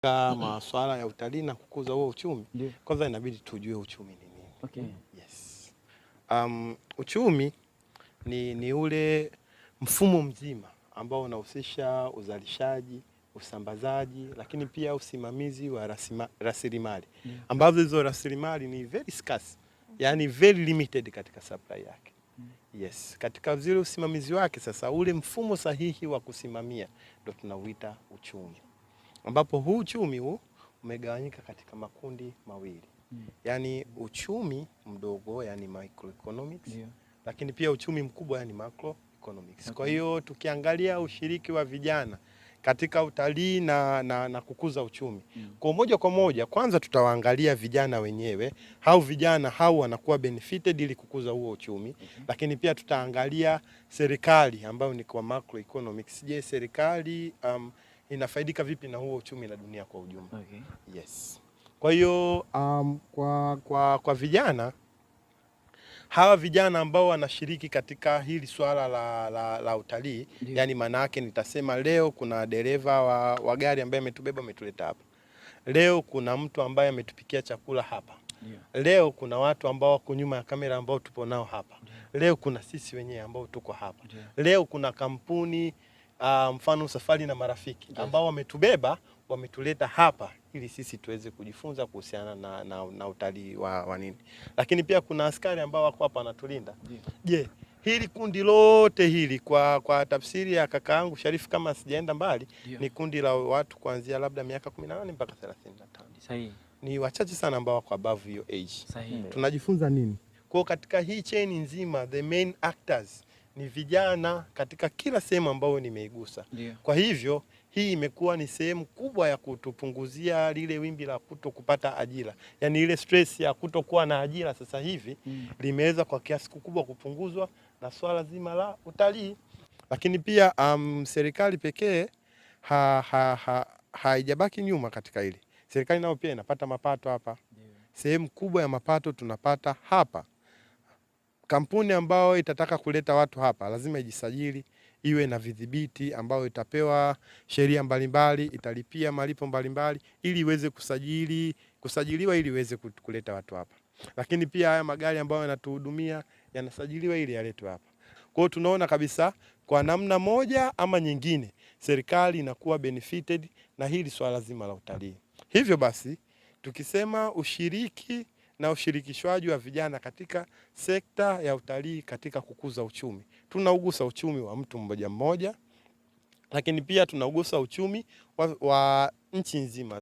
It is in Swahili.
Masuala ya utalii na kukuza huo uchumi, kwanza inabidi tujue uchumi ni nini. Yes. Uchumi ni ule mfumo mzima ambao unahusisha uzalishaji, usambazaji, lakini pia usimamizi wa rasilimali ambazo hizo rasilimali ni very scarce, yani very limited katika supply yake. Yes, katika zile usimamizi wake sasa, ule mfumo sahihi wa kusimamia ndo tunauita uchumi, ambapo huu uchumi huu umegawanyika katika makundi mawili, yaani uchumi mdogo, yani microeconomics, lakini pia uchumi mkubwa, yani macroeconomics. Kwa hiyo tukiangalia ushiriki wa vijana katika utalii na kukuza uchumi kwa moja kwa moja, kwanza tutawaangalia vijana wenyewe, hao vijana hao wanakuwa benefited ili kukuza huo uchumi. Lakini pia tutaangalia serikali ambayo ni kwa macroeconomics. Je, serikali inafaidika vipi na huo uchumi na dunia kwa ujumla? Yes. Kwa hiyo kwa vijana hawa, vijana ambao wanashiriki katika hili swala la utalii, yani maana yake nitasema leo kuna dereva wa gari ambaye ametubeba, ametuleta hapa. Leo kuna mtu ambaye ametupikia chakula hapa. Leo kuna watu ambao wako nyuma ya kamera ambao tupo nao hapa. Leo kuna sisi wenyewe ambao tuko hapa. Leo kuna kampuni mfano Safari na Marafiki ambao wametubeba, wametuleta hapa ili sisi tuweze kujifunza kuhusiana na utalii wa nini, lakini pia kuna askari ambao wako hapa wanatulinda. Je, hili kundi lote hili kwa tafsiri ya kaka yangu Sharifu, kama sijaenda mbali, ni kundi la watu kuanzia labda miaka 18 mpaka 35. Ni wachache sana ambao wako above hiyo age. Tunajifunza nini? Kwa katika hii chain nzima, the main actors ni vijana katika kila sehemu ambayo nimeigusa. Kwa hivyo hii imekuwa ni sehemu kubwa ya kutupunguzia lile wimbi la kuto kupata ajira, yaani ile stress ya kutokuwa na ajira sasa hivi limeweza kwa kiasi kikubwa kupunguzwa na swala zima la utalii. Lakini pia serikali pekee haijabaki nyuma katika hili. Serikali nayo pia inapata mapato hapa. Sehemu kubwa ya mapato tunapata hapa. Kampuni ambayo itataka kuleta watu hapa lazima ijisajili, iwe na vidhibiti ambayo itapewa sheria mbalimbali, italipia malipo mbalimbali ili iweze kusajiliwa ili iweze kuleta watu hapa. Lakini pia haya magari ambayo yanatuhudumia yanasajiliwa ili yaletwe hapa. Kwa hiyo tunaona kabisa kwa namna moja ama nyingine serikali inakuwa benefited na hili swala zima la utalii. Hivyo basi tukisema ushiriki na ushirikishwaji wa vijana katika sekta ya utalii katika kukuza uchumi, tunaugusa uchumi wa mtu mmoja mmoja, lakini pia tunaugusa uchumi wa nchi nzima.